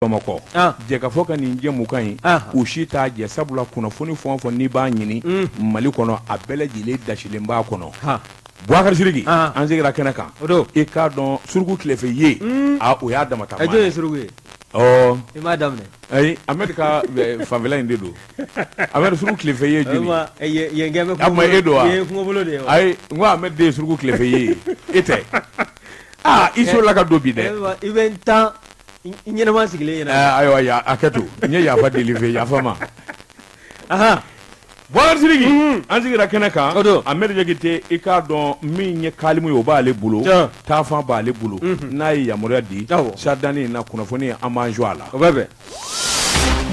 Bamakɔ jɛkafɔ ka nin jɛmukan in u si t'a jɛ sabula kunnafoni fɛn o fɛn n'i b'a ɲini Mali kɔnɔ a bɛɛ lajɛlen dasilen b'a kɔnɔ Bubakari Sidiki an seginna kɛnɛ kan i k'a dɔn suruku tilefɛ ye o y'a damata jɔn ye suruku ye i m'a daminɛ ayi Amɛdi ka fanfɛla in de don Amɛdi suruku tilefɛ ye jɔn e don wa ayi n ko Amɛdi de ye suruku tilefɛ ye e tɛ aa i sɔrɔla ka don bi dɛ i bɛ n tan I ɲɛnama sigilen ɲɛna ayiwa a kɛ to n ye yafa deli fɛ yafa n ma Bubakari Sidiki an sigira kɛnɛ kan Amɛdi Jakite i k'a dɔn min ye kalimu ye o b'ale bolo taafan b'ale bolo n'a ye yamaruya di sadanni in na kunnafoni an b'an jɔ a la o bɛ bɛn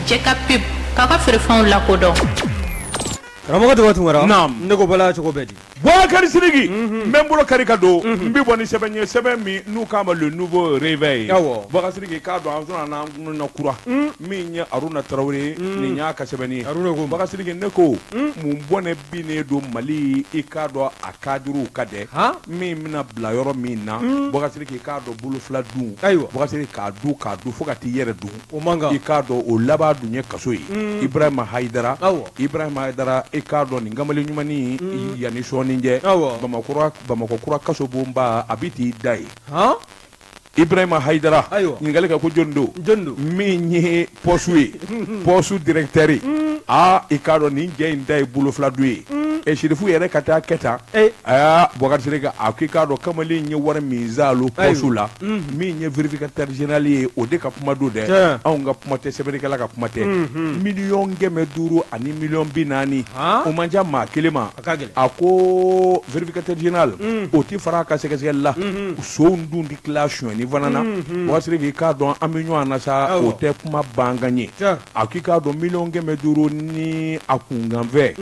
Cɛ ka pub k'a ka feerefɛnw lakodɔn. Karamɔgɔ Daba Tunkara, naamu, ne ko bala cogo bɛ di? Bubakari Sidiki, unhun, n bɛ n bolo kari ka don, unhun, n bɛ bɔ ni sɛbɛn ye sɛbɛn min n'u k'a ma le nouveau réveil awɔ, Bubakari Sidiki i k'a dɔn an sɔnna n'an kununna kura, un, min ye Aruna Tarawele ye, un, nin y'a ka sɛbɛnni ye, Aruna ko, Bubakari Sidiki ne ko, un, mun bɔnɛ binnen don Mali i k'a dɔn a kadiriw kan dɛ, han, min bɛna bila yɔrɔ min na, un, Bubakari Sidiki i k'a dɔn bolofila dun, ayiwa, Bubakari Sidiki k'a dun k'a dun fo ka t'i yɛrɛ dun o man kan i k'a dɔn o laban dun ye kaso ye Ibrahima Hayidara Ibrahima Hayidara i k'a dɔn nin kamalen ɲumannin yanni sɔɔni cɛ Bamakɔ kura kasobonba a bɛ t'i da yen Ibrahima Hayidara ɲininkali kɛ ko jɔn don min ye poste ye poste directeur aa i k'a dɔn nin cɛ in ta ye bolofila dun ye ɛ Sirifu yɛrɛ ka taa kɛ tan aa Bubakari Sidiki a ko i k'a dɔn kamalen ye wari min zalo poste la min ye vérificateur général ye o de ka kuma don dɛ anw ka kuma tɛ sɛbɛnnikɛla ka kuma tɛ 500,000 miliyɔn 40 o man ca maa kelen ma a ko vérificateur général o tɛ fara a ka sɛgɛsɛgɛli la sow dun tɛ tila sonyɛni fana na Bubakari Sidiki i k'a dɔn an bɛ ɲɔgɔn na sa o tɛ kuma bankan ye a k'i k'a dɔn 500,000 ni a kunkanfɛn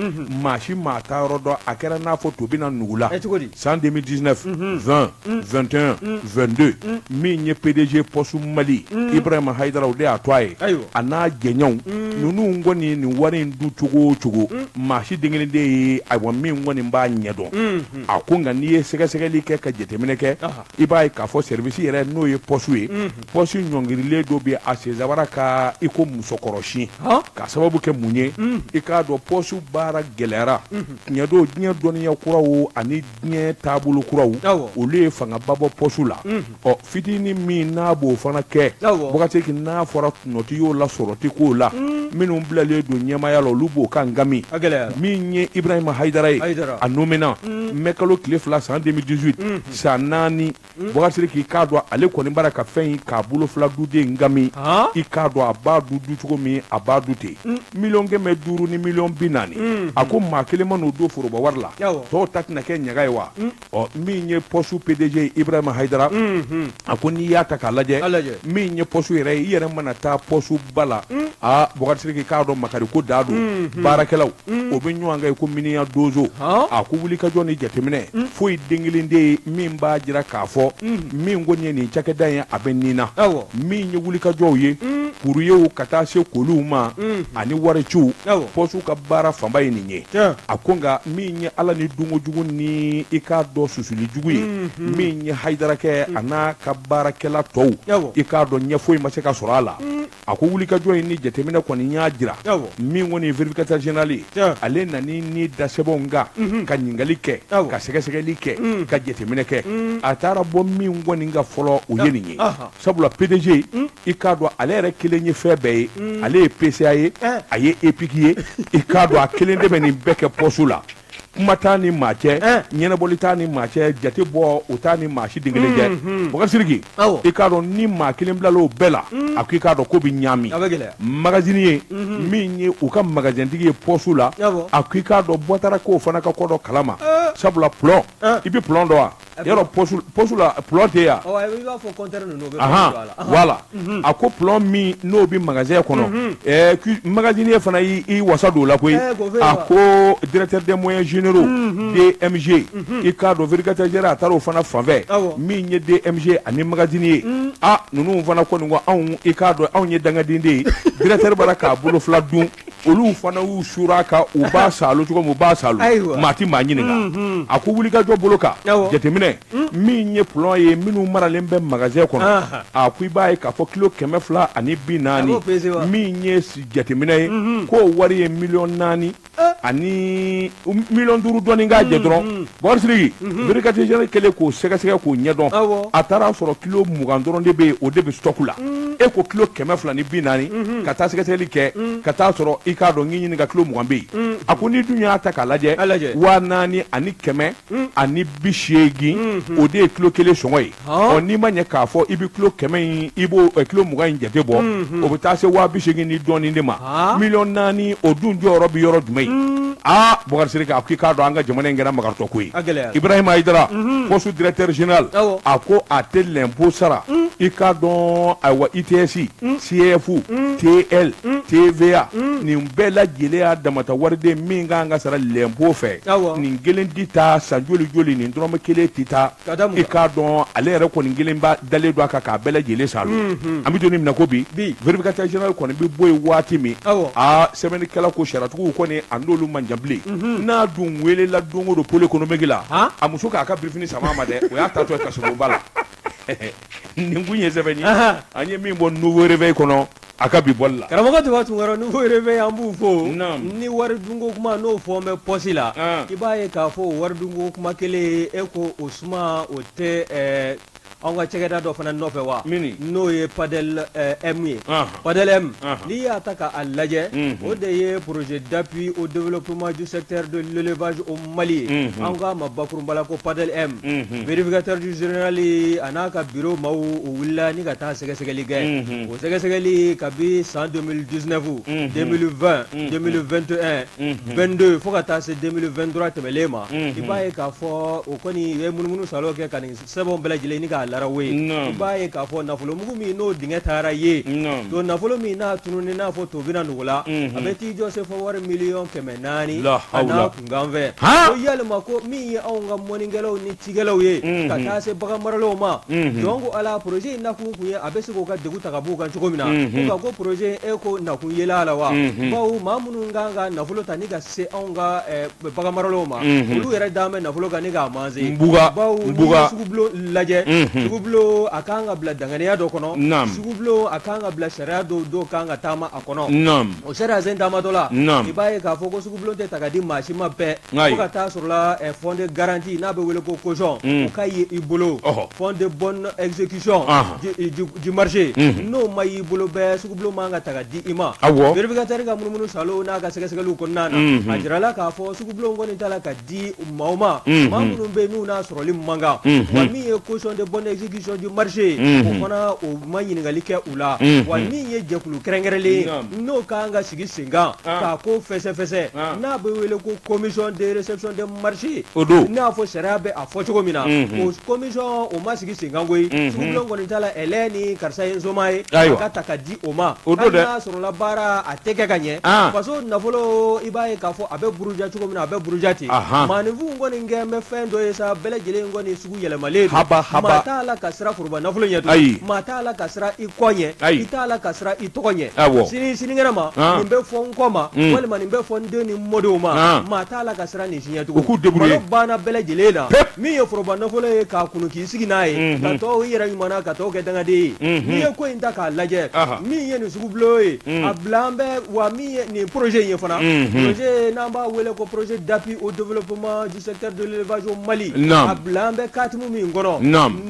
maa si maa ta yɔrɔ dɔn a kɛra n'a fɔ to bɛna nugu la san 2019 20 21 22 min ye PDG Poste Mali Ibrahima Hayidara o de y'a to a ye a n'a jɛɲɔgɔnw ninnu kɔni nin wari in dun cogo o cogo maa si den kelen tɛ yen ayiwa min kɔni b'a ɲɛdɔn a ko nka n'i ye sɛgɛsɛgɛli kɛ ka jateminɛ kɛ i b'a ye k'a fɔ service yɛrɛ n'o ye poste ye poste ɲɔngirilen dɔ bɛ a sensabara kan i ko musokɔrɔsin ka sababu kɛ mun ye i k'a dɔn poste baara gɛlɛyara tiɲɛ don diɲɛ dɔnniya kuraw ani diɲɛ taabolo kuraw olu ye fangaba bɔ poste la ɔ fitinin min n'a b'o fana kɛ Bubakari Sidiki n'a fɔra tɔnɔ tɛ y'o la sɔrɔ tɛ k'o la minnu bilalen don ɲɛmaaya la olu b'o kan nka min ye Ibrahima Hayidara ye a nommena mai kalo tile 2 san 2018 san 4 Bubakari Sidiki i k'a dɔn ale kɔni bara ka fɛn in k'a bolo fila duden nka i k'a dɔn a b'a du du cogo min a b'a du ten 500,000 ni miliyɔn 40 a ko maa kelen ma n'o don foroba wari la tɔw ta tɛna kɛ ɲaga ye wa ɔ min ye poste PDG Ibrahima Hayidara a ko n'i y'a ta k'a lajɛ min ye poste yɛrɛ ye i yɛrɛ mana taa poste ba la aa Bubakari Sidiki k'a dɔn makari ko da don baarakɛlaw o bɛ ɲɔgɔn kan ko miniyan donso a ko wulikajɔ ni jateminɛ foyi den kelen tɛ yen min b'a jira k'a fɔ min kɔni ye nin cakɛda ye a bɛ nin na min ye wulikajɔw ye kuruyew ka taa se koliw ma ani wariciw poste ka baara fanba ye nin ye a ko nka min ye ala ni dunko jugu ni i k'a dɔn susuli jugu ye min ye Hayidara kɛ a n'a ka baarakɛla tɔw i k'a dɔn ɲɛ foyi ma se ka sɔrɔ a la a ko wulikajɔ in ni jateminɛ kɔni y'a jira min kɔni ye vérificateur général ye ale nana ni da sɛbɛnw kan ka ɲininkali kɛ ka sɛgɛsɛgɛli kɛ ka jateminɛ kɛ a taara bɔ min kɔni kan fɔlɔ o ye nin ye sabula PDG i k'a dɔn ale yɛrɛ kelen ye fɛn bɛɛ ye ale ye PCA ye a ye EPIC ye i k'a dɔn a kelen de bɛ nin bɛɛ kɛ poste la kuma t'a ni maa cɛ ɲɛnabɔli t'a ni maa cɛ jate bɔ o t'a ni maa si den kelen cɛ Bubakari Sidiki i k'a dɔn ni maa kelen bilala o bɛɛ la a ko i k'a dɔn ko bɛ ɲaami magasinier min ye u ka magasintigi ye poste la a ko i k'a dɔn bɔ taara k'o fana ka ko dɔ kalama sabula plomb i bɛ plomb dɔn wa yɔrɔ poste la plomb tɛ yan voilà a ko plomb min n'o bɛ magasin kɔnɔ magasinier fana y'i wasa don o la koyi a ko directeur des moyens généraux DMG i k'a dɔn vérificateur général a taara o fana fanfɛ min ye DMG ani magasinier aa ninnu fana kɔni ko anw i k'a dɔn anw ye dangaden de ye directeur b'a la k'a bolo fila dun. Olu fana y'u suur'a kan, u b'a salo cogo min, u b'a salo, maa tɛ maa ɲininka. A ko wulikajɔ bolo kan, jateminɛ min ye plomb ye minnu maralen bɛ magasin kɔnɔ, a ko i b'a ye k'a fɔ kilo 240, min ye jateminɛ ye, k'o wari ye miliyɔn 4 ani miliyɔn 5 dɔɔnin k'a jɛ dɔrɔn. Bubakari Sidiki, vérificateur général kɛlen k'o sɛgɛsɛgɛ k'o ɲɛdɔn, a taara sɔrɔ kilo 20 dɔrɔn de bɛ yen, o de bɛ stock la. E ko kilo 240, ka taa sɛgɛsɛgɛli kɛ ka taa sɔrɔ i k'a dɔn k'i ɲininka, kilo 20 bɛ yen. A ko n'i dun y'a ta k'a lajɛ, 4180, o de ye kilo kelen sɔngɔ ye. Ɔ, n'i ma ɲɛ k'a fɔ i bɛ kilo 100 in, i b'o kilo 20 in jate bɔ, o bɛ taa se 80 000 ni dɔɔnin de ma, miliyɔn 4. O dun jɔyɔrɔ bɛ yɔrɔ jumɛn ye? Aa, Bubakari Sidiki, a ko i k'a dɔn an ka jamana in kɛra makaritɔ ko ye. Ibrahima Hayidara, poste directeur général, a ko a tɛ lɛnpo sara. I k'a dɔn, ayiwa, ITS, CF, TL, TVA, nin bɛɛ lajɛlen y'a damata wariden min ka kan ka sara lɛnpo fɛ. Nin kelen tɛ taa san joli joli, nin dɔrɔmɛ kelen tɛ taa. I k'a dɔn, ale yɛrɛ kɔni kelen ba dalen don a kan k'a bɛɛ lajɛlen salo. An bɛ don min na ko bi, vérificateur général kɔni bɛ bɔ yen waati min, aa, sɛbɛnnikɛla ko sariyatigiw kɔni, a n'olu man jan bilen. N'a dun welela don o don pôle économique la, a muso k'a ka birifini sama a ma dɛ, o y'a taatɔ ye kasobonba la. Nin kun ye sɛbɛn ye an ye min bɔ Nouveau Réveil kɔnɔ a ka bi bɔli la. Karamɔgɔ Tuba Tunkara, Nouveau Réveil, an b'u fo. Ni wari dunko kuma n'o fɔ n bɛ poste la, i b'a ye k'a fɔ o wari dunko kuma kelen, e ko o suma o tɛ anw ka cɛkɛda dɔ fana nɔfɛ wa, n'o ye Padel M ye. Padel M, n'i y'a ta k'a lajɛ, o de ye projet d'appui au développement du secteur de l'élevage au Mali ye. An k'a ma bakurunba la ko Padel M. Vérificateur du général a n'a ka bureau maaw, o wulila ni ka taa sɛgɛsɛgɛli kɛ. O sɛgɛsɛgɛli kabi san 2019, 2020, 2021, 22, fo ka taa se 2023 tɛmɛlen ma, i b'a ye k'a fɔ o kɔni ye munumunu salo kɛ ka nin sɛbɛnw bɛɛ lajɛlen ni k'a larawo ye. I b'a ye k'a fɔ nafolomugu min n'o dingɛ taara ye to, nafolo min n'a tununi n'a fɔ to bɛna nugu la, a bɛ t'i jɔ sefa wari miliyɔn 400 a n'a kunkanfɛn. Ko yalima ko min ye anw ka mɔnikɛlaw ni cikɛlaw ye, ka taa se bagan maralaw ma, jɔn ko ala, projet in nakun kun ye a bɛ se k'u ka degun ta ka b'u kan cogo min na. Ko projet e ko nakun yela a la wa? Bawo maa minnu kan ka nafolo ta ni ka se anw ka bagan maralaw ma, olu yɛrɛ dalen bɛ nafolo kan ni k'a manger. Bawo n'i ye sugubulon lajɛ, sugubulon a kan ka bila danganiya dɔ kɔnɔ, sugubulon a kan ka bila sariya dɔw kan ka taama a kɔnɔ. O sariya sen taamatɔ la, i b'a ye k'a fɔ ko sugubulon tɛ ta ka di maa si ma bɛɛ, fo ka taa sɔrɔ la fonds de garantie n'a bɛ wele ko caution, o ka ye i bolo, fonds de bonne exécution du marché, n'o ma y'i bolo bɛɛ, sugubulon man ka ta ka di i ma. Vérificateur ka munumunu salo n'a ka sɛgɛsɛgɛliw kɔnɔna na, a jirala k'a fɔ sugubulon kɔni tala ka di maaw ma, maa minnu bɛ yen n'u n'a sɔrɔli man kan. Wa min ye caution de bonne exécution du marché, o fana o ma ɲininkali kɛ u la. Wa min ye jɛkulu kɛrɛnkɛrɛnlen ye n'o kan ka sigi sen kan k'a ko fɛsɛfɛsɛ, n'a bɛ wele ko commission de réception de marché, o don n'a fɔ sariya bɛ a fɔ cogo min na, o commission o ma sigi sen kan koyi. Sugubulon kɔni t'a la, ɛlɛ ni karisa ye nsoma ye, a ka ta ka di o ma. O don dɛ, n'a sɔrɔla baara a tɛ kɛ ka ɲɛ, faso nafolo, i b'a ye k'a fɔ a bɛ buruja cogo min na, a bɛ buruja ten. Maaninfinw kɔni kɛ bɛ fɛn dɔ ye sa, bɛɛ lajɛlen kɔni sugu yɛlɛmalen don. Haba haba, maa t'a la ka siran foroba nafolo ɲɛ tugun, maa t'a la ka siran i kɔ ɲɛ, i t'a la ka siran i tɔgɔ ɲɛ. Sini sinikɛnɛ ma, nin bɛ fɔ n kɔ ma, walima nin bɛ fɔ n den ni mɔdenw ma, maa t'a la ka siran nin si ɲɛ tugun. U k'u débrouiller. Malo banna bɛɛ lajɛlen na. Min ye foroba nafolo ye k'a kunu k'i sigi n'a ye, ka tɔw i yɛrɛ ɲuman na, ka tɔw kɛ dangaden ye. N'i ye ko in ta k'a lajɛ, min ye nin sugubulon ye, a bila an bɛ wa min ye nin projet in ye fana, projet n'an b'a wele ko projet d'appui au développement du secteur de l'élevage au Mali, a bila an bɛ katimu min kɔnɔ,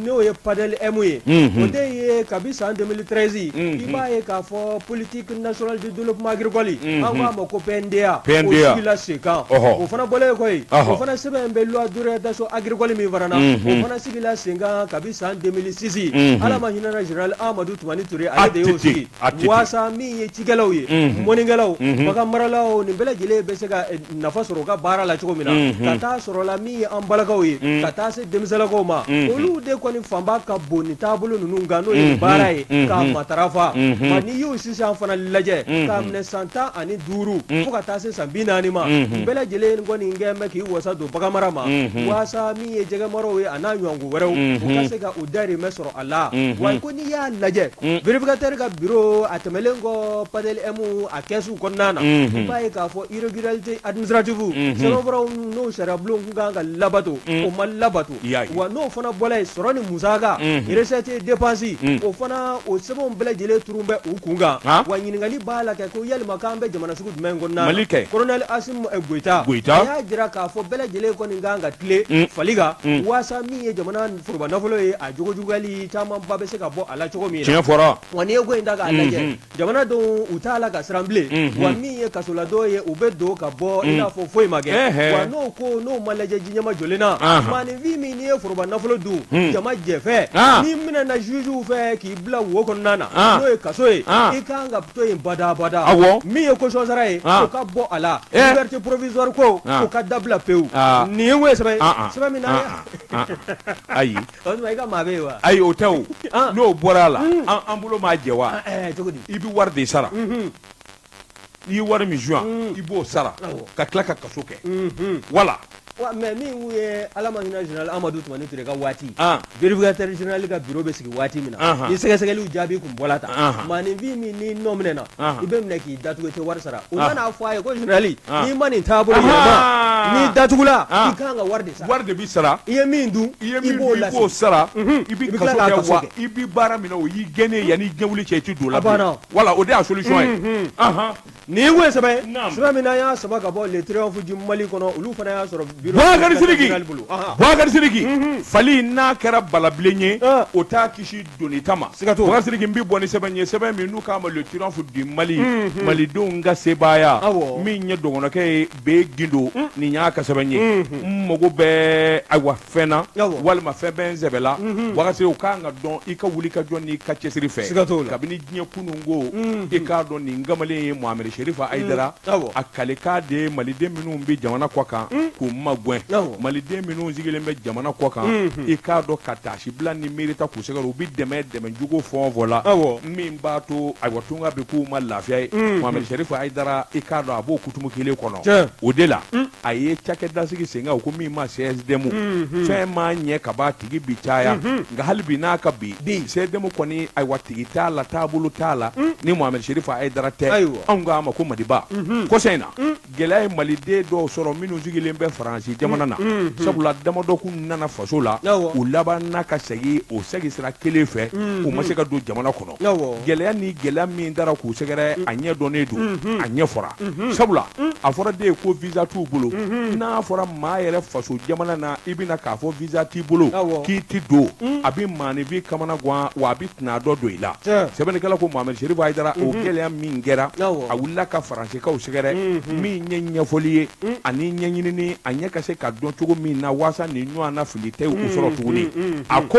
n'o ye Padel M ye, o de ye kabi san 2013, i b'a ye k'a fɔ politique nationale de développement agricole, an k'a ma ko PNDA, o sigila sen kan. O fana bɔlen kɔ yen, o fana sɛbɛn bɛ loi d'orientation agricole min fana na, o fana sigila sen kan kabi san 2006. Ala ma hinɛna général Amadu Tumani Ture, ale de y'o sigi waasa min ye cikɛlaw ye, mɔnikɛlaw, bagan maralaw, nin bɛɛ lajɛlen bɛ se ka nafa sɔrɔ u ka baara la cogo min na, ka taa sɔrɔ la min ye an balakaw ye, ka taa se denmisɛnlakaw ma, olu de kɔni fanba ka bon ni taabolo ninnu kan, n'o ye baara ye k'a matarafa. Wa n'i y'u sisan fana lajɛ k'a minɛ san 15 fo ka taa se san 40 ma, bɛɛ lajɛlen kɔni kɛlen bɛ k'i wasa don baganmara ma, waasa min ye jɛgɛmaraw ye a n'a ɲɔgɔn wɛrɛw, u ka se ka u dahirimɛ sɔrɔ a la. Wa ko n'i y'a lajɛ, vérificateur ka bureau a tɛmɛlen kɔ PADEL M a kɛsu kɔnɔna na, i b'a ye k'a fɔ irrégularité administrative, sɛbɛnfuraw n'o sariyabulon kun kan ka labato, o ma labato. Wa n'o fana bɔra yen, sɔrɔ ni musaka, recette et dépense, o fana o sɛbɛnw bɛɛ lajɛlen turun bɛ u kun kan. Wa ɲininkali b'a la kɛ ko yalima k'an bɛ jamana sugu jumɛn kɔnɔna na? Mali kɛ. Colonel Assimi Goïta a y'a jira k'a fɔ bɛɛ lajɛlen kɔni kan ka tilen fali kan, waasa min ye jamana foroba nafolo ye, a jogojuguyali camanba bɛ se ka bɔ a la cogo min na. Tiɲɛ fɔra. Wa n'i ye ko in ta k'a lajɛ, jamanadenw u t'a la ka siran bilen. Wa min ye kasoladon ye, u bɛ don ka bɔ i n'a fɔ foyi ma kɛ. Wa n'o ko n'o ma lajɛ ji ɲɛmajɔlen na, maaninfin min n'i ye foroba nafolo dun jama jɛfɛ, n'i minɛna jugew fɛ k'i bila wo kɔnɔna na, n'o ye kaso ye, i kan ka to yen badabada. Min ye caution sara ye, o ka bɔ a la. Liberté provisoire ko, o ka dabila pewu. Nin ye sɛbɛn sɛbɛn min na. Ayi. O tuma i ka maa bɛ yen wa? Ayi, o tɛ o. N'o bɔra a la, an bolo maa jɛ wa? Cogo di? I bɛ wari de sara. N'i ye wari min suɲɛ, i b'o sara ka tila ka kaso kɛ. Wala. Mais min ye Ala ma hinɛ général Amadu Tumani Ture ka waati, vérificateur général ka bureau bɛ sigi waati min na, ni sɛgɛsɛgɛliw jaabi tun bɔra tan, maaninfin min n'i nɔ minɛna, i bɛ minɛ k'i datugu, i tɛ wari sara. U nana fɔ a ye ko général, n'i ma nin taabolo yɛlɛma, n'i datugula, i kan ka wari de sara. Wari de bɛ sara. I ye min dun, i ye min dun, i b'o sara. I bɛ kaso kɛ, wa i bɛ baara min na, o y'i gɛnnen, yanni diɲɛ wuli cɛ, i tɛ don la bilen. Wala, o de y'a solution ye. Nin ye sɛbɛn sɛbɛn min n'an y'a sama ka bɔ Le Triomphe du Mali kɔnɔ, olu fana y'a sɔrɔ bureau Bubakari Sidiki, Bubakari Sidiki, fali n'a kɛra balabilen ye, o t'a kisi doni ta ma. Siga t'o la. Bubakari Sidiki, n bɛ bɔ ni sɛbɛn ye, sɛbɛn min n'u k'a ma Le Triomphe du Mali, Malidenw ka sebaaya, min ye dɔgɔnɔkɛ ye Be Gindo, nin y'a ka sɛbɛn ye. N mago bɛ ayiwa fɛn na, walima fɛn bɛ n sɛbɛ la. Bubakari, o kan ka dɔn i ka wuli ka jɔ n'i ka cɛsiri fɛ. Siga t'o la. Kabini diɲɛ kununko, i k'a dɔn nin kamalen ye Mohamed Chérif Haïdara, a kalikan de ye maliden minnu bɛ jamana kɔ kan k'u magɛn, maliden minnu sigilen bɛ jamana kɔ kan, i k'a dɔn ka taasibila ni miiri ta k'u sɛgɛrɛ, u bɛ dɛmɛ dɛmɛ jugu fɛn o fɛn la min b'a to ayiwa tunga bɛ k'u ma lafiya ye. Mohamed Chérif Haïdara, i k'a dɔn a b'o kutumu kelen kɔnɔ. O de la a ye cakɛda sigi sen kan, o ko min ma CSDM. Fɛn ma ɲɛ ka ban, tigi bi caya, nka hali bi n'a ka bi CSDM kɔni, ayiwa tigi t'a la, taabolo t'a la ni Mohamed Chérif Haïdara tɛ. Anw k'a ma ko Madiba. Kɔsa in na, gɛlɛya ye maliden dɔw sɔrɔ minnu sigilen bɛ Faransi jamana na, sabula damadɔ kun nana faso la, u labanna ka segin o segin sira kelen fɛ, u ma se ka don jamana kɔnɔ. Gɛlɛya ni gɛlɛya min dara k'u sɛgɛrɛ, a ɲɛ dɔnnen don, a ɲɛ fɔra, sabula a fɔra de ko visa t'u bolo. N'a fɔra maa yɛrɛ faso jamana na, i bɛna k'a fɔ visa t'i bolo k'i tɛ don, a bɛ maaninfin kamana gan, wa a bɛ tɛna dɔ don i la. Sɛbɛnnikɛla ko Mohamed Chérif Haïdara, o gɛlɛya min kɛra, a wulila ka Faransikaw sɛgɛrɛ, min ye ɲɛfɔli ye ani ɲɛɲinini, a ɲɛ ka se ka dɔn cogo min na, waasa nin ɲɔgɔn na fili tɛ u sɔrɔ tuguni. A ko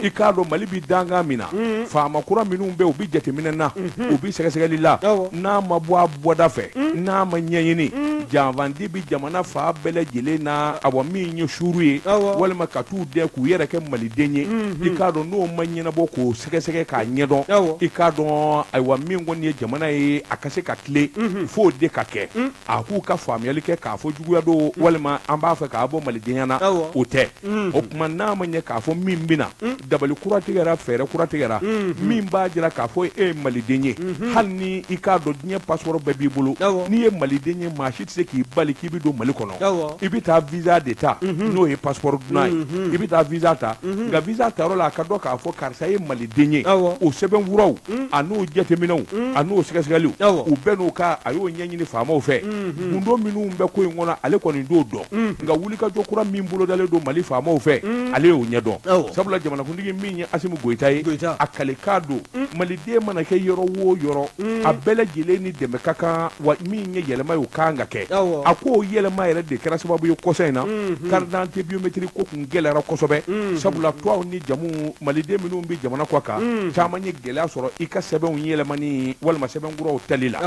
i k'a dɔn Mali bɛ dankan min na, faama kura minnu bɛ, u bɛ jateminɛ na, u bɛ sɛgɛsɛgɛli la, n'a ma bɔ a bɔda fɛ, n'a ma ɲɛɲini, janfanti bɛ jamana fan bɛɛ lajɛlen na. Awa, min ye suuru ye, walima ka t'u dɛn k'u yɛrɛ kɛ maliden ye, i k'a dɔn n'o ma ɲɛnabɔ k'o sɛgɛsɛgɛ k'a ɲɛdɔn, i k'a dɔn ayiwa min kɔni ye jamana ye, a ka se ka tilen, f'o de ka kɛ. A k'u ka faamuyali kɛ k'a fɔ juguya don walima an b'a fɛ k'a bɔ malidenya na, o tɛ. O tuma n'a ma ɲɛ k'a fɔ min bɛ na, dabali kura tigɛra, fɛɛrɛ kura tigɛra min b'a jira k'a fɔ e ye maliden ye, hali ni i k'a dɔn diɲɛ passeport bɛɛ b'i bolo, n'i ye maliden ye, maa si tɛ se k'i bali k'i bɛ don Mali kɔnɔ. I bɛ taa visa de ta, n'o ye passeport dunan ye, i bɛ taa visa ta. Nka visa tayɔrɔ la, a ka dɔn k'a fɔ karisa ye maliden ye, o sɛbɛnfuraw a n'o jateminɛw a n'o sɛgɛsɛgɛliw, u bɛɛ n'o ka, a y'o ɲɛɲini faamaw fɛ. Gundo minnu bɛ ko in kɔnɔ, ale kɔni t'o dɔn, nka wulikajɔ kura min bolodalen don Mali faamaw fɛ, ale y'o ɲɛdɔn, sabula jamanakuntigi min ye Asimi Goyita ye, a kalikan don maliden mana kɛ yɔrɔ o yɔrɔ, a bɛɛ lajɛlen ni dɛmɛ ka kan, wa min ye yɛlɛma ye, o kan ka kɛ. A ko o yɛlɛma yɛrɛ de kɛra sababu ye kɔsa in na, carte d'identité biométrique ko kun gɛlɛyara kosɛbɛ, sabula tɔgɔw ni jamu, maliden minnu bɛ jamana kɔ kan, caman ye gɛlɛya sɔrɔ i ka sɛbɛnw yɛlɛmani walima sɛbɛn kuraw tali la.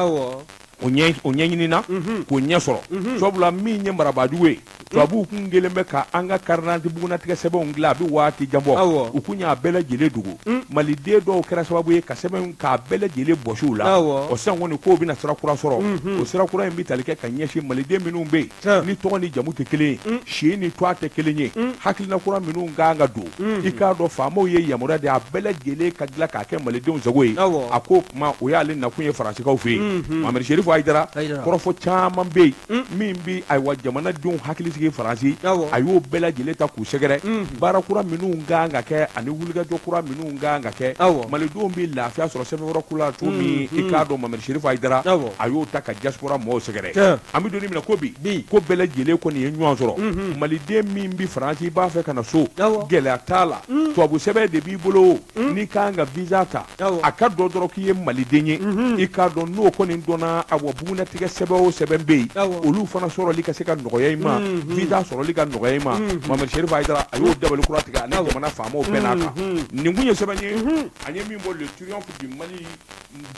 O ɲɛɲinina k'o ɲɛ sɔrɔ, sabula min ye marabaajugu ye, tubabuw kun kɛlen bɛ ka an ka carte d'identité bugunnatigɛ sɛbɛnw dilan a bɛ waati jan bɔ. U kun y'a bɛɛ lajɛlen dogo. Maliden dɔw kɛra sababu ye ka sɛbɛn k'a bɛɛ lajɛlen bɔsi u la. O sisan kɔni k'o bɛna sira kura sɔrɔ. O sira kura in bɛ tali kɛ ka ɲɛsin maliden minnu bɛ yen ni tɔgɔ ni jamu tɛ kelen ye, si ni tɔgɔ tɛ kelen ye, hakilina kura minnu ka kan ka don. I k'a dɔn, faamaw ye yamaruya di a bɛɛ lajɛlen ka dilan k'a kɛ malidenw sago ye. A ko kuma o y'ale nakun ye Faransikaw fɛ yen. Mohamed Chérif Haïdara, kɔrɔfɔ caman bɛ yen min bɛ, ayiwa, jamanadenw hakili sigi Faransi. A y'o bɛɛ lajɛlen ta k'u sɛgɛrɛ. Baara kura minnu ka kan ka kɛ ani wulikajɔ kura minnu ka kan ka kɛ, malidenw bɛ lafiya sɔrɔ sɛbɛnfura ko la cogo min, i k'a dɔn, Mohamed Chérif Haïdara, a y'o ta ka diaspora mɔgɔw sɛgɛrɛ. An bɛ don min na ko bi, ko bɛɛ lajɛlen kɔni ye ɲɔgɔn sɔrɔ. Maliden min bɛ Faransi, i b'a fɛ ka na so, gɛlɛya t'a la. Tubabu sɛbɛn de b'i bolo, n'i ka kan ka visa ta, a ka dɔn dɔrɔn k'i ye maliden ye. I k'a dɔn, n'o kɔni dɔnna, awa, bugunnatigɛ sɛbɛn o sɛbɛn bɛ yen, olu fana sɔrɔli ka se ka nɔgɔya i ma, visa sɔrɔli ka nɔgɔya i ma. Mohamed Chérif Haïdara, a y'o dabali kura tigɛ, ani jamana faamaw bɛɛ n'a kan. Nin kun ye sɛbɛn ye an ye min bɔ Le Triomphe du Mali,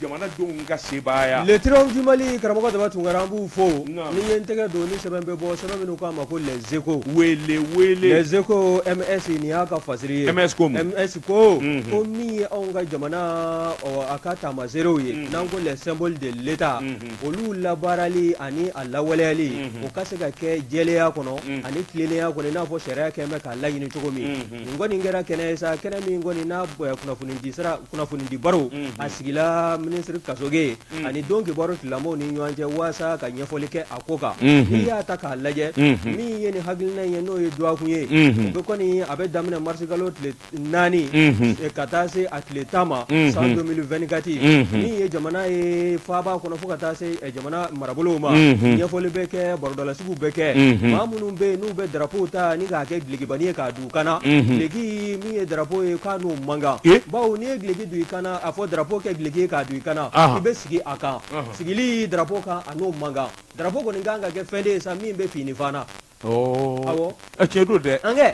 jamanadenw ka sebaaya. Le Triomphe du Mali, karamɔgɔ Daba Tunkara, an b'u fo. Ni ye n tɛgɛ don ni sɛbɛn bɛ bɔ, sɛbɛn minnu k'a ma ko Les Échos. Wele wele. Les Échos, MS, nin y'a ka fasiri ye. MS ko mun? MS ko ko min ye anw ka jamana, a ka taamaseerew ye, n'an ko les symboles de l'État, olu labaarali ani a lawaleyali, o ka se ka kɛ jɛlenya kɔnɔ ani tilennenya kɔnɔ, i n'a fɔ sariya kɛlen bɛ k'a laɲini cogo min. Nin kɔni kɛra kɛnɛ ye sa, kɛnɛ min kɔni n'a kunnafonidi sira, kunnafonidi baro, a sigila minisiri Kasoge ani don kibaru tigilamɔgɔw ni ɲɔgɔn cɛ waasa ka ɲɛfɔli kɛ a ko kan. N'i y'a ta k'a lajɛ, min ye nin hakilina ye, n'o ye dɔgɔkun ye, o bɛ kɔni a bɛ daminɛ marisikalo tile 4 ka taa se a tile 10 ma san 2024. Min ye jamana ye faaba kɔnɔ fo ka taa se jamana marabolow ma, ɲɛfɔli bɛ kɛ, barodalasigiw bɛ kɛ. Maa minnu bɛ yen n'u bɛ drapeau ta ni k'a kɛ dulokibanin ye k'a don u kan na, duloki min ye drapeau ye, k'a n'o man kan, bawo n'i ye duloki don i kan na, a fɔ drapeau kɛ duloki ye k'a don i kan na, i bɛ sigi a kan. Sigili drapeau kan, a n'o man kan. Drapeau kɔni kan ka kɛ fɛn de ye sa min bɛ fin ni fan na. Awɔ, tiɲɛ don dɛ. An kɛ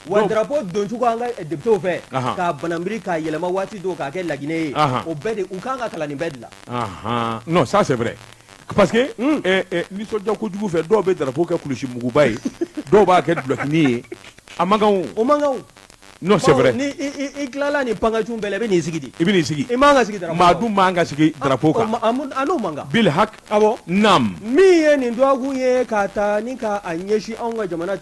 wa drapeau doncogo an ka députéw fɛ k'a banabiri k'a yɛlɛma waati dɔw k'a kɛ laginɛ ye, o bɛɛ de u kan ka kalan nin bɛɛ de la. Non, ça c'est vrai, parce que nisɔndiya kojugu fɛ, dɔw bɛ drapeau kɛ kulusi muguba ye, dɔw b'a kɛ dulɔkinin ye. A man kan o. O man kan o. Non, c'est vrai. Ni i tilala nin pankacun bɛɛ la, i bɛ n'i sigi de. I bɛ n'i sigi. I man ka sigi drapeau kan. Maa dun man ka sigi drapeau kan. A n'o man kan. Bil hak. Awɔ. Naam. Min ye nin dɔgɔkun ye k'a ta ni k'a ɲɛsin anw ka jamana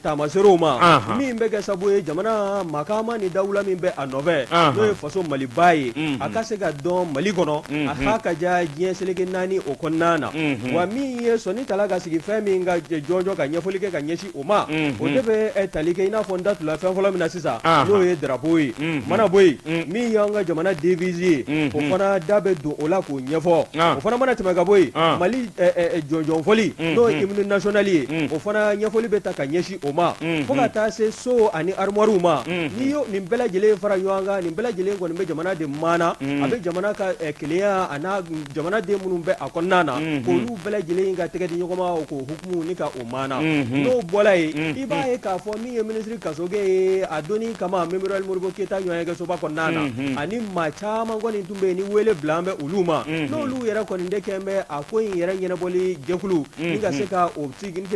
taamaseerew ma, min bɛ kɛ sababu ye jamana makaama ni dawula min bɛ a nɔfɛ, n'o ye faso Maliba ye, a ka se ka dɔn Mali kɔnɔ, a ha ka diya diɲɛ seleke naani o kɔnɔna na. Wa min ye sɔnni tala ka sigi fɛn min ka jɔnjɔn ka ɲɛfɔli kɛ ka ɲɛsin o ma, o de bɛ tali kɛ i n'a fɔ n da tula fɛn fɔlɔ min na sisan, n'o ye drapeau ye. Mana bɔ yen, min y'an ka jamana devise ye, o fana da bɛ don o la k'o ɲɛfɔ. O fana mana tɛmɛ ka bɔ yen, Mali jɔnjɔn fɔli, n'o ye hymne national ye, o fana ɲɛfɔli bɛ ta ka ɲɛsin o ma, fo ka taa se so ani armoirew ma. N'i y'o nin bɛɛ lajɛlen fara ɲɔgɔn kan, nin bɛɛ lajɛlen kɔni bɛ jamana de maana, a bɛ jamana ka kelenya a n'a jamanaden minnu bɛ a kɔnɔna na, k'olu bɛɛ lajɛlen ka tɛgɛ di ɲɔgɔn ma k'o hukumu ni ka o maana. N'o bɔra yen, i b'a ye k'a fɔ min ye minisiri Kasoge ye, a donni kama Mémorial Modibo Keyita ɲɔgɔnyekɛsoba kɔnɔna na, ani maa caman kɔni tun bɛ yen ni wele bila an bɛ olu ma, n'olu yɛrɛ kɔni de kɛlen bɛ a ko in yɛrɛ ɲɛnabɔli jɛkulu ni ka se ka o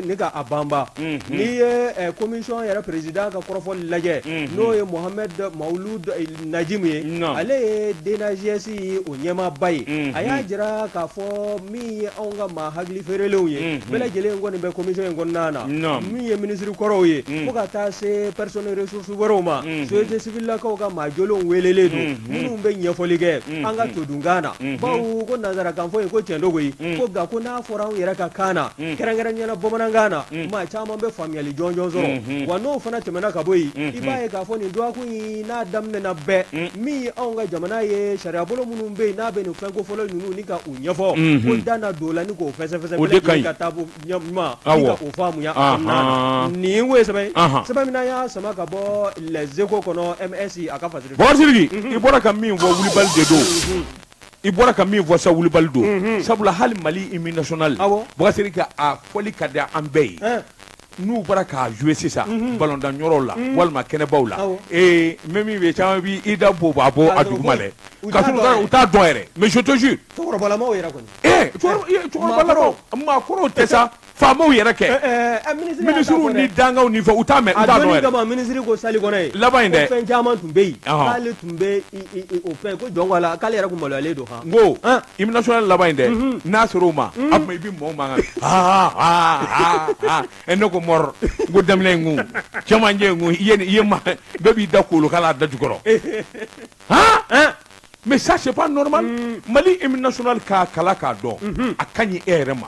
ni ka a banba. N'i ye commission yɛrɛ président ka kɔrɔfɔ lajɛ, n'o ye Mohamed Mawulud Najimu ye, ale ye DNAJS o ɲɛmaaba ye, a y'a jira k'a fɔ min ye anw ka maa hakili feerelenw ye, bɛɛ lajɛlen kɔni bɛ commission in kɔnɔna na, min ye minisiri kɔrɔw ye, fo ka taa se personne ressource wɛrɛw ma, société civile lakaw ka maa jolenw welelen don, minnu bɛ ɲɛfɔli kɛ an ka todunkan na, bawo ko nansarakan fɔ in ko tiɲɛ don koyi, ko nka ko n'a fɔra anw yɛrɛ ka kan na, kɛrɛnkɛrɛnnenya la bamanankan na, maa caman bɛ faamuyali jɔnjɔn sɔrɔ. Wa n'o fana tɛmɛna ka bɔ yen, i b'a ye k'a fɔ nin dɔgɔkun in n'a daminɛna bɛɛ, min ye anw ka jamana ye, sariyabolo minnu bɛ yen n'a bɛ nin fɛnko fɔlɔ ninnu ni ka u ɲɛfɔ, ko da na don o la ni k'o fɛsɛfɛsɛ, o de ka ɲi ka taa ɲuman ni ka o faamuya a kɔnɔna na. Nin ko ye sɛbɛn ye, sɛbɛn min n'an y'a sama ka bɔ Les Échos kɔnɔ, MS a ka fasiri. Bɔkari Sidiki, i bɔra ka min fɔ, wulibali de don. I bɔra ka min fɔ sa, wulibali don, sabula hali Mali hymne national, Bɔkari Sidiki, a fɔli ka di an bɛɛ ye. N'u bɔra k'a jouer sisan ballon-tan yɔrɔw la walima kɛnɛbaw la, ee n bɛ min f'i ye, caman b'i da bo b'a bɔ a duguma dɛ, ka sɔrɔ u t'a dɔn yɛrɛ. Mais je te jure, cɛkɔrɔbalamaw yɛrɛ kɔni. Ee. Cɛkɔrɔba laban, maakɔrɔw tɛ sa, faamaw yɛrɛ kɛ, minisiriw ni dankanw ni fɛn, u t'a mɛn, u t'a dɔn yɛrɛ. Kama minisiri ko salle kɔnɔ yen laban in dɛ, ko fɛn caman tun bɛ yen, k'ale tun bɛ o fɛn ko jɔn ko a la, k'ale yɛrɛ tun maloyalen don han. N ko hymne national laban in dɛ, n'a sera o ma, a tuma i bɛ mɔɔw mankan aa aa aa ɛ, ne ko mɔrɔ, n ko daminɛ in kun cɛmancɛ in kun, i ye i ye ma bɛɛ b'i da kolo kala da jukɔrɔ han. Mais ça, c'est pas normal. Mali hymne national, k'a kala k'a dɔn, a ka ɲi e yɛrɛ ma.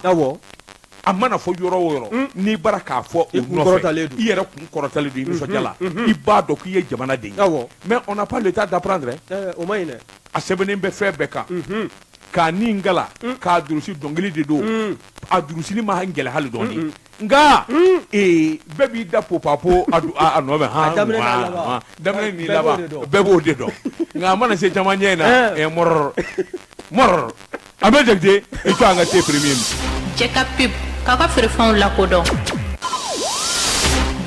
A mana fɔ yɔrɔ o yɔrɔ, n'i bara k'a fɔ o I kun nɔfɛ, kɔrɔtalen don. I yɛrɛ kun kɔrɔtalen don, i nisɔndiya la, i b'a dɔn k'i ye jamanaden ye. Mais on n'a pas le temps d'apprendre hein. O ma ɲi dɛ. A sɛbɛnnen bɛ fɛn bɛɛ kan, k'a ni n kala k'a durusi, dɔnkili de don, a durusili ma gɛlɛ hali dɔɔni, nka ee, bɛɛ b'i da popapo a a nɔfɛ han. A daminɛ n'a wa, laban. wa. Daminɛ ni Bɛɛ b'o laban de dɔn. Bɛɛ b'o de dɔn, nka a mana se camancɛ in na, ɛ, mɔrɔ mɔrɔ, a bɛ jate i to an ka se premier min. Cɛ ka pub k'aw ka feerefɛnw lakodɔn.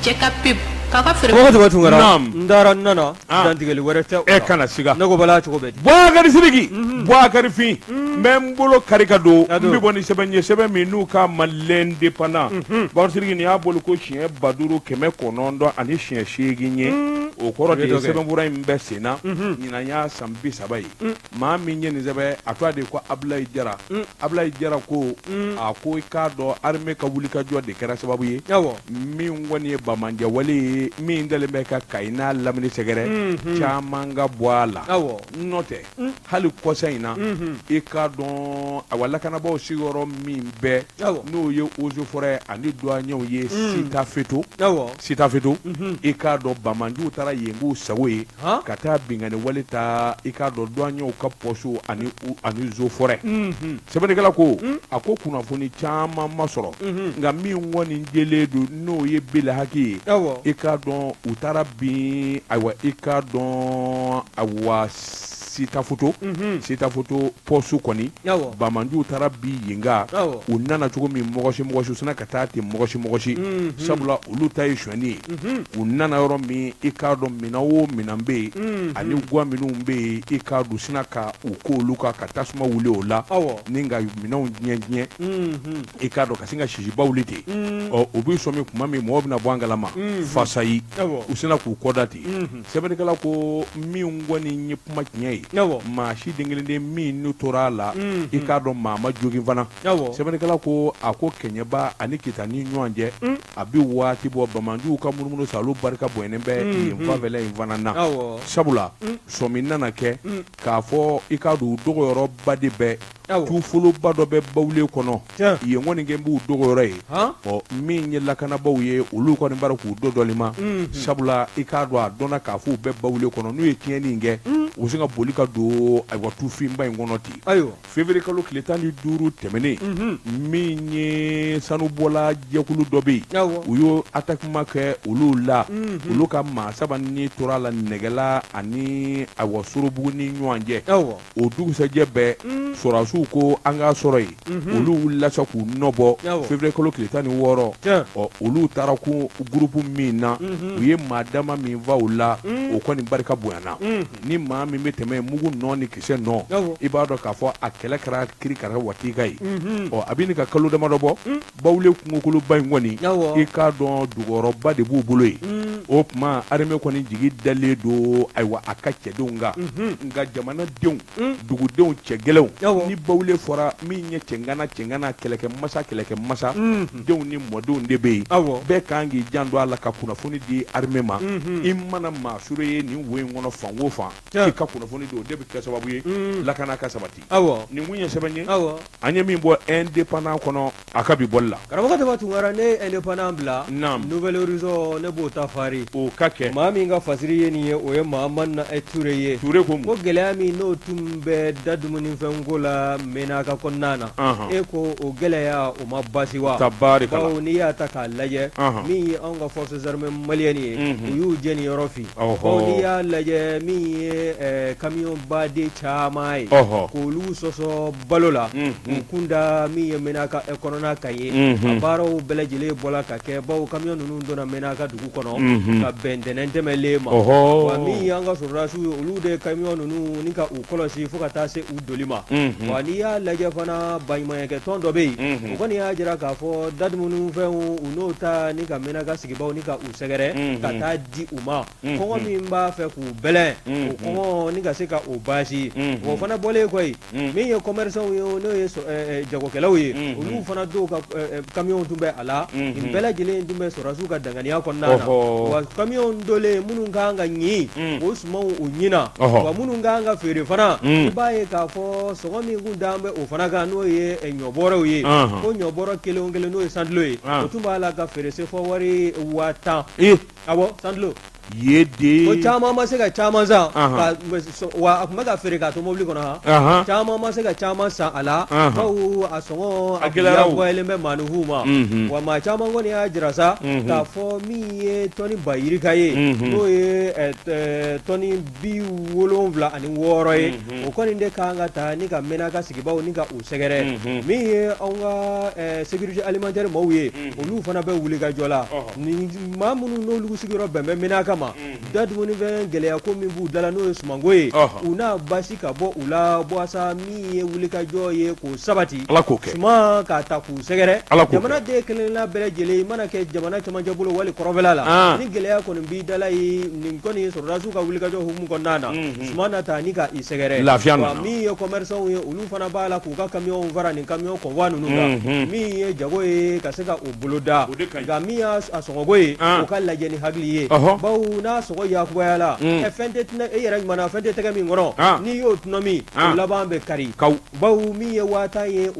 Cɛ ka pub k'aw ka feere. Karamɔgɔ Daba Tunkara, Naam. n taara n nana, Ah. dantigɛli wɛrɛ tɛ o E la. kana siga. Ne ko Bala, cogo bɛ di? Buwakari Sidiki, Buwakari Fin, n bɛ n bolo kari ka don, A n don. bɛ bɔ ni sɛbɛn ye, sɛbɛn min n'u k'a ma L'Indépendant. Buwakari Sidiki, nin y'a bolo ko siɲɛ 5908 ye, o kɔrɔ de I ye bɛ dɔ kɛ. sɛbɛnfura in bɛ sen na, ɲinan y'a san 30 ye. Maa min ye nin sɛbɛn, a tɔgɔ de ko Abulayi Jara. Abulayi Jara ko, a ko i k'a dɔn, armée ka wulikajɔ de kɛra sababu ye min kɔni ye banbaanciwale ye min dalen bɛ ka Kayi n'a lamini sɛgɛrɛ caman ka bɔ a la. N'o tɛ, hali kɔsa in na, i k'a dɔn, awa, lakanabaaw sigiyɔrɔ min bɛɛ, n'o ye eaux et forêts ani douaniers ye, Sitafeto, Sitafeto, i k'a dɔn, banbaanciw taara yen k'u sago ye ka taa binkanni wale ta, i k'a dɔn, douaniers ka poste ani eaux et forêts. Sɛbɛnnikɛla ko, a ko kunnafoni caman ma sɔrɔ, nka min kɔni jɛlen don, n'o ye bilahaki ye, i k'a dɔn, u taara bin, ayiwa, i k'a dɔn, awa, Sitafoto, Sitafoto poste kɔni, banbaanciw taara bin yen kan. U nana cogo min, mɔgɔsi mɔgɔsi sina ka taa ten, mɔgɔsi mɔgɔsi, sabula olu ta ye sonyɛni ye. U nana yɔrɔ min, i k'a dɔn, minɛn o minɛn bɛ yen ani gwa minnu bɛ yen, i k'a dɔn, sina ka u ko olu kan ka tasuma wuli o la ni ka minɛnw diɲɛ diɲɛ, i k'a dɔn, ka sin ka sisiba wuli ten. Ɔ, u bɛ sɔmi tuma min mɔgɔw bɛna bɔ an kalama, fasayi, u sina k'u kɔda ten. Sɛbɛnnikɛla ko min kɔni ye kuma tiɲɛ ye, maa si den kelen den min n'u tora a la, i k'a dɔn, maa ma jogin fana. Sɛbɛnnikɛla ko, a ko Kɛɲɛba ani Kita ni ɲɔgɔn cɛ, a bɛ waati bɔ, banbaanciw ka munumunu salo barika bonyanen bɛ yen fanfɛla in fana na, sabula sɔmi nana kɛ k'a fɔ, i k'a dɔn, u dogoyɔrɔba de bɛ tufoloba dɔ bɛ Bawule kɔnɔ yen kɔni kɛ b'u dogoyɔrɔ ye. Ɔ, min ye lakanabaaw ye, olu kɔni bara k'u do dɔli ma, sabula i k'a dɔn, a dɔnna k'a fɔ u bɛ Bawule kɔnɔ. N'u ye tiɲɛni in kɛ, u bɛ sin ka boli ka don, ayiwa, tufinba in kɔnɔ ten. Février kalo tile 15 tɛmɛnen, min ye sanubɔla jɛkulu dɔ bɛ yen, u y'o attaquement kɛ olu la, olu ka maa saba ni tora a la Nɛgɛla ani, ayiwa, Sorobugu ni ɲɔgɔn cɛ. O dugusɛjɛ bɛɛ, sɔrɔdasiw ko an k'a sɔrɔ yen, olu wulila sa k'u nɔbɔ. Février kalo tile 16, ɔ, olu taara ko groupe min na, u ye maa dama min fa u la, o kɔni barika bonyana. Ni maa min bɛ tɛmɛ, mugu nɔ ni kisɛ nɔ, i b'a dɔn k'a fɔ a kɛlɛ kɛra kiri kara waati ka ye. Ɔ, a bɛ nin ka kalo damadɔ bɔ, Bawule kungokoloba in kɔni, i k'a dɔn, dogoyɔrɔba de b'u bolo yen. O tuma armée kɔni jigi dalen don, ayiwa, a ka cɛdenw kan. Nka jamanadenw, dugudenw, cɛ gɛlɛnw, ni Bawule fɔra, min ye cɛŋana cɛŋana, kɛlɛkɛ masa kɛlɛkɛ masa, denw ni mɔdenw de bɛ yen. Bɛɛ kan k'i janto a la ka kunnafoni di armée ma. I mana maa sɔrɔ ye nin wo in kɔnɔ, fan o fan, i ka kunnafoni di, o de bɛ kɛ sababu ye lakana ka sabati. Nin kun ye sɛbɛn ye an ye min bɔ Indépendant kɔnɔ a ka bi bɔli la. Karamɔgɔ Daba Tunkara, ne ye Indépendant bila, Naam. Nouvel Horizon, ne b'o ta fari. O ka kɛ. Maa min ka fasiri ye nin ye, o ye Mahamani Ture ye. Ture ko mun? Ko gɛlɛya min n'o tun bɛ da dumunifɛnko la Menaka kɔnɔna na, e ko o gɛlɛya o ma basi wa? Tabarikala. Bawo n'i y'a ta k'a lajɛ, min ye anw ka forces armées maliennes ye, u y'u jɛniyɔrɔ fin. Bawo n'i y'a lajɛ, min ye camion baden caman ye, k'olu sɔsɔ balo la, u kun da min ye Menaka kɔnɔna kan ye, a baaraw bɛɛ lajɛlen bɔla ka kɛ, bawo camion ninnu donna Menaka dugu kɔnɔ. ka bɛn ntɛnɛn tɛmɛlen ma, wa min y'an ka sɔrɔdasiw ye, olu de ye kamiyɔn ninnu ni ka u kɔlɔsi fo ka taa se u doli ma. Wa n'i y'a lajɛ fana, baɲumankɛ tɔn dɔ bɛ yen, o kɔni y'a jira k'a fɔ dadumunifɛnw u n'o ta ni ka Menaka sigibaaw ni ka u sɛgɛrɛ ka taa di u ma. Kɔngɔ min b'a fɛ k'u bɛlɛn, o kɔngɔ ni ka se ka o baasi. O fana bɔlen kɔ yen, min ye commerçants ye, n'o ye jagokɛlaw ye, olu fana dɔw ka kamiyɔnw tun bɛ a la. Nin bɛɛ lajɛlen tun bɛ sɔrɔdasiw ka danganiya kɔnɔna na. Wa kamiyɔnw dolen, minnu ka kan ka ɲin, o sumanw u ɲinna. Wa minnu ka kan ka feere fana, i b'a ye k'a fɔ sɔngɔ min tun dalen bɛ o fana kan, n'o ye ɲɔbɔrɔw ye, ko ɲɔbɔrɔ kelen o kelen, n'o ye 100 kilo ye, o tun b'a la ka feere sefa wari 10 000. Awɔ, 100 kilo ye de ko caman ma se ka caman san, wa a tun bɛ ka feere k'a to mobili kɔnɔ. Caman ma se ka caman san a la, bawo a sɔngɔ a gɛlɛyalen bɛ maaninfinw ma. Wa maa caman kɔni y'a jira sa k'a fɔ min ye tɔni ba yirika ye, n'o ye tɔni 76 ye, o kɔni de ka kan ka taa ni ka Menaka sigibaaw ni ka u sɛgɛrɛ. Min ye anw ka sécurité alimentaire maaw ye, olu fana bɛ wuli ka jɔ la. Ni maa minnu n'olu sigiyɔrɔ bɛn bɛ Menaka ma, da dumunifɛn gɛlɛya ko min b'u da la, n'o ye sumanko ye, u n'a basi ka bɔ u la bɔsa. Min ye wulikajɔ ye k'o sabati, Ala k'o kɛ. Suman k'a ta k'u sɛgɛrɛ. Ala k'o kɛ. Jamanaden kelenna bɛɛ lajɛlen, i mana kɛ jamana camancɛ bolo wali kɔrɔnfɛla la, ni gɛlɛya kɔni b'i da la yen, nin kɔni sɔrɔdasiw ka wulikajɔ hukumu kɔnɔna na, suman na ta ni ka i sɛgɛrɛ. Lafiya nana. Min ye commerçants ye, olu fana b'a la k'u ka kamiyɔnw fara nin kamiyɔn convoi ninnu kan. Min ye jago ye ka se ka o boloda, nka min y'a sɔngɔko ye, o ka lajɛ ni hakili ye, bawo n'a sɔngɔ yakubayala, fɛn tɛ tɛnɛ e yɛrɛ ɲuman na, fɛn tɛ tɛgɛ min kɔnɔ, n'i y'o tɔnɔmi, o laban bɛ kari. Bawo min ye 10 000 ye,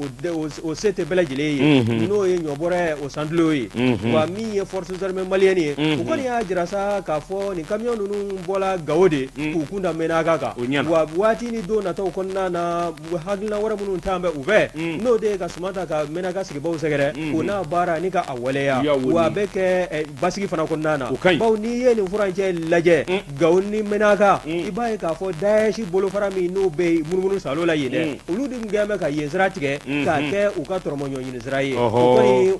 o se tɛ bɛɛ lajɛlen ye, n'o ye ɲɔbɔrɔ o 100 kilo ye. Wa min ye forces armées maliennes ye, u kɔni y'a jira sa k'a fɔ nin kamiyɔn ninnu bɔla Gawo de k'u kun da Menaka kan. Wa waati ni don nataw kɔnɔna na, hakilina wɛrɛ minnu taa bɛ u fɛ, n'o de ye ka suman ta ka Menaka sigibaaw sɛgɛrɛ, o n'a baara ni ka a waleya, wa a bɛ kɛ basigi fana kɔnɔna na. Bawo n'i ye nin furancɛ lajɛ, Gawo ni Menaka, i b'a ye k'a fɔ Daesh bolofara min n'o bɛ munumunu salo la yen dɛ, olu de tun kɛlen bɛ ka yen sira tigɛ k'a kɛ u ka tɔrɔmɔɲɔ ɲini sira ye. O kɔni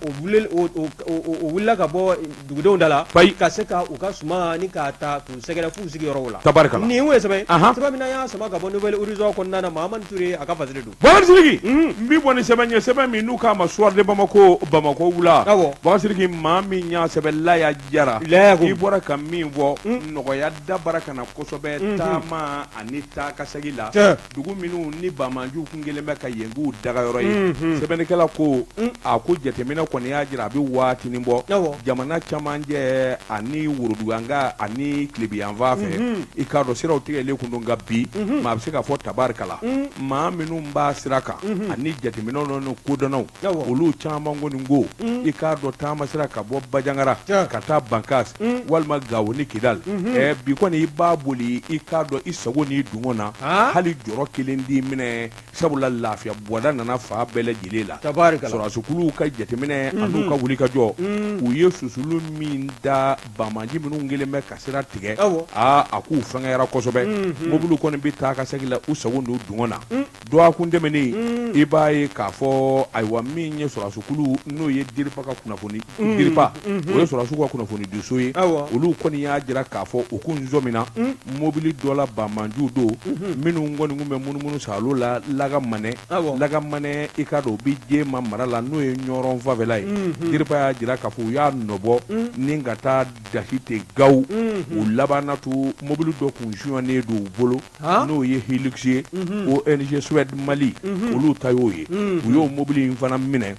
o wulila ka bɔ dugudenw da la ka se ka u ka suman ni k'a ta k'u sɛgɛrɛ f'u sigiyɔrɔw la. Tabarikala. Nin ye sɛbɛn sɛbɛn min n'an y'a sama ka bɔ Nouvel Horizon kɔnɔna na, Mahamani Ture a ka fasiri don. Bakari Sidiki, n bɛ bɔ ni sɛbɛn ye, sɛbɛn min n'u k'a ma Soir de Bamako, Bamakɔ wula. Awɔ. Bakari Sidiki, maa min y'a sɛbɛn Laya Jara. Laya ko. I bɔra ka min fɔ, nɔgɔya dabara ka na kosɛbɛ taama ani taa ka segin la. Tiɲɛ. Dugu minnu ni banbaanciw kun kɛlen bɛ ka yen k'u dagayɔrɔ ye, sɛbɛnnikɛla ko a ko jateminɛ kɔni y'a jira a bɛ waatinin bɔ, jamana camancɛ ani woroduguyanfan ani tilebinyanfan fɛ, i k'a dɔn siraw tigɛlen kun don. Nka bi, maa bɛ se k'a fɔ tabarikala, maa minnu b'a sira kan ani jateminɛw ni kodɔnnaw, olu caman kɔni ko i k'a dɔn taama sira ka bɔ Bajangara ka taa Bankas walima Gawo ni Kidali, bi kɔni i b'a boli, i k'a dɔn i sago n'i dungɔ na, hali jɔrɔ kelen t'i minɛ, sabula lafiya bɔda nana fan bɛɛ lajɛlen la. Sɔrɔdasikuluw ka jateminɛ an'u ka wulikajɔ, u ye susulu min da banbaanci minnu kɛlen bɛ ka sira tigɛ, aa a k'u fɛngɛyara kosɛbɛ. Mobiliw kɔni bɛ taa ka segin la u sago n'u dungɔ na. Dɔgɔkun tɛmɛnen, i b'a ye k'a fɔ ayiwa min ye sɔrɔdasikulu n'o ye DIRPA ka kunnafoni, DIRPA, o ye sɔrɔdasiw ka kunnafonidiso ye, olu kɔni y'a jira k'a fɔ u kun sɔmina mobili dɔ la, banbaanciw don minnu kɔni tun bɛ munumunu saalo la Lagamanɛ, Lagamanɛ, i k'a dɔn o bɛ Jema mara la, n'o ye Ɲɔrɔn fanfɛla ye. DIRPA y'a jira k'a fɔ u y'a nɔbɔ ni ka taa dasi ten Gawo, u labanna to mobili dɔ kun sonyalen don u bolo, n'o ye Hilux ye, ONG Suède Mali olu ta y'o ye. U y'o mobili in fana minɛ,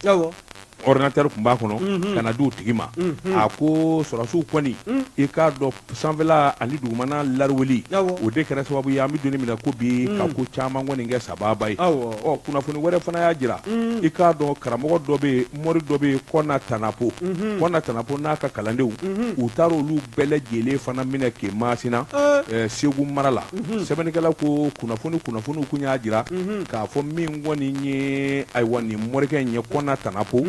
ordinateur tun b'a kɔnɔ, ka na di u tigi ma. A ko sɔrɔdasiw kɔni, i k'a dɔn sanfɛla ani dugumana lariweli, o de kɛra sababu ye an bɛ don min na ko bi, ka ko caman kɔni kɛ sababa ye. Ɔ kunnafoni wɛrɛ fana y'a jira, i k'a dɔn karamɔgɔ dɔ bɛ yen, mori dɔ bɛ yen, Kɔna Tanapo, Kɔna Tanapo n'a ka kalandenw, u taara olu bɛɛ lajɛlen fana minɛ k'i Masina, Segu mara la. Sɛbɛnnikɛla ko kunnafoniw kun y'a jira k'a fɔ min kɔni ye ayiwa nin morikɛ in ye, Kɔna Tanapo.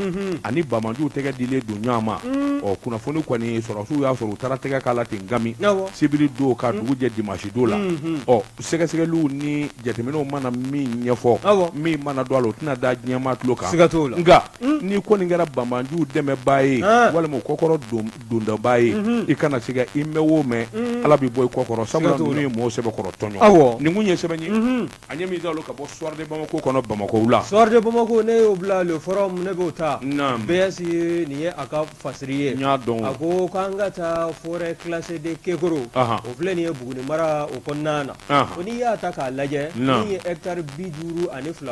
Ani banbaanciw tɛgɛ dilen don ɲɔgɔn ma. Ɔ kunnafoni kɔni sɔrɔdasiw y'a sɔrɔ u taara tɛgɛ k'a la ten gami sibiri don ka dugu jɛ dimanche don la. Ɔ sɛgɛsɛgɛliw ni jateminɛw mana min ɲɛfɔ, min mana don a la, o tɛna da diɲɛmaa tulo kan. Siga t'o la. Nka n'i kɔni kɛra banbaanciw dɛmɛbaa ye walima u kɔkɔrɔ dondabaa ye, i kana siga, i mɛn o mɛn, Ala b'i bɔ i kɔ kɔrɔ, sabula ninnu ye mɔgɔw sɛbɛkɔrɔ tɔɲɔ. Nin kun ye sɛbɛn ye an ye min ta ka bɔ Soir de Bamako kɔnɔ Bamakɔ la. Soir de Bamako, ne y'o bila Le Forum, ne b'o ta. BS, nin ye a ka fasiri ye. N y'a dɔn. A ko k'an ka taa forêt classée de Kekoro, o filɛ nin ye Buguni mara o kɔnɔna na. Ko n'i y'a ta k'a lajɛ, min ye hectare 52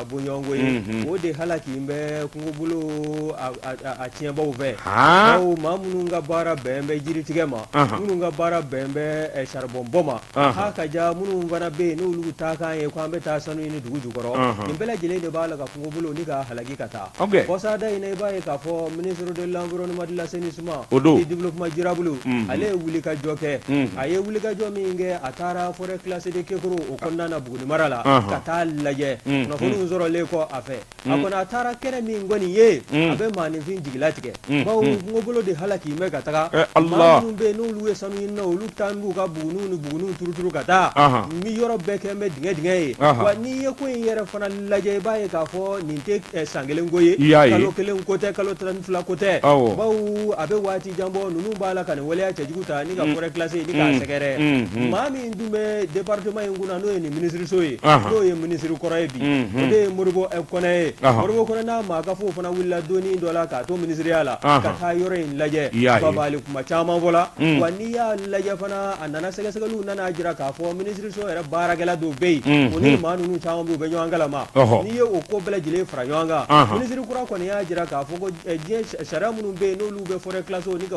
bɔɲɔgɔnko ye, o de halaki bɛ kungobolo a tiɲɛbaw fɛ, bawo maa minnu ka baara bɛn bɛ jiritigɛ ma, minnu ka baara bɛn bɛ charbon bɔ ma, ha ka ja minnu fana bɛ yen n'olu taakan ye ko an bɛ taa sanu ɲini dugu jukɔrɔ, nin bɛɛ lajɛlen de b'a la ka kungobolo ni k'a halaki ka taa. Kɔsada in na, i b'a ye k'a fɔ ministre de l'environnement, de l'assainissement et du développement durable, ale ye wulikajɔ kɛ. A ye wulikajɔ min kɛ, a taara forêt classée de Kekoro o kɔnɔna na Buguni mara la ka taa lajɛ. Kunnafoniw sɔrɔlen kɔ a fɛ, a kɔni a taara kɛnɛ min kɔni ye, a bɛ maaninfin jigilatigɛ, bawo kungobolo de halaki bɛ ka taga. Maa minnu bɛ yen n'olu ye sanu ɲinina, olu taa b'u ka buguniw ni buguniw turuturu ka taa ni yɔrɔ bɛɛ kɛlen bɛ dingɛ dingɛ ye. Wa n'i ye ko in yɛrɛ fana lajɛ, i b'a ye k'a fɔ nin tɛ san kelen ko ye, kalo kelen ko tɛ, kalo 12 ko tɛ, bawo a bɛ waati jan bɔ ninnu b'a la ka nin waleya cɛjugu ta ni ka forêt classée ni k'a sɛgɛrɛ. Maa min dun bɛ département in kunna, n'o ye nin minisiriso ye, n'o ye minisiri kɔrɔ ye bi, o de ye Modibo Kɔnɛ ye. Modibo Kɔnɛ n'a maa ka fɔ fana wulila doni dɔ la k'a to minisiriya la ka taa yɔrɔ in lajɛ. Babali kuma caman fɔla. Wa n'i y'a lajɛ fana, a nana sɛgɛsɛgɛliw nana jira k'a fɔ minisiriso yɛrɛ baarakɛla dɔw bɛ yen, o ni maa ninnu caman bɛ yen, u bɛ ɲɔgɔn kalama. N'i ye o ko bɛɛ lajɛlen fara ɲɔgɔn kan, minisiri kura kɔni y'a jira k'a fɔ ko diɲɛ sariya minnu bɛ yen n'olu bɛ forêt classée ni ka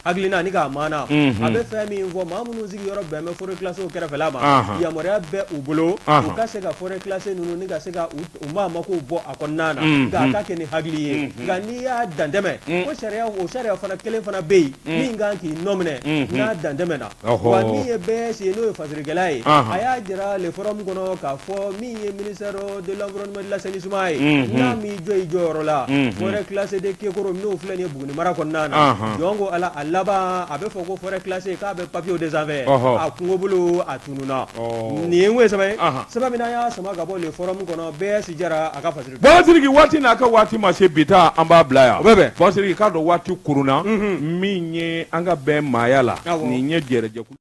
hakilina ni k'a maana, a bɛ fɛn min fɔ, maa minnu sigiyɔrɔ bɛn bɛ forêt classée kɛrɛfɛla ma, yamaruya bɛ u bolo u ka se ka forêt classée ninnu ni ka se ka u maa mako bɔ a kɔnɔna na, nka a ka kɛ ni hakili ye. Nka n'i y'a dantɛmɛ, ko sariya, o sariya fana kelen fana bɛ yen min kan k'i nɔminɛ n'a dantɛmɛna. Wa min ye BS ye, n'o ye fasirikɛla ye, a y'a jira Le Forum kɔnɔ k'a fɔ min ye ministère de l'environnement, de l'assainissement ye, n'a m'i jɔ i jɔyɔrɔ la, forêt classée de Kekoro n'o filɛ nin ye Buguni mara kɔnɔna na, jɔn ko Ala, a laban a bɛ fɔ ko forêt classée k'a bɛ papier de sanfɛ, a kungobolo a tununna. Nin ye sɛbɛn ye, sɛbɛn min n'an y'a sama ka bɔ Le Forum kɔnɔ, BS Jara a ka fasiri. Baba Sidiki, waati n'a ka waati ma se, bi ta an b'a bila yan. O bɛ bɛn. Baba Sidiki, k'a dɔn waati kurunna min ye an ka bɛn maaya la, nin ye jɛrɛjɛkulu.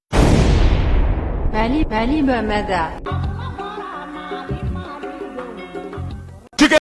Mali, Mali Bamada.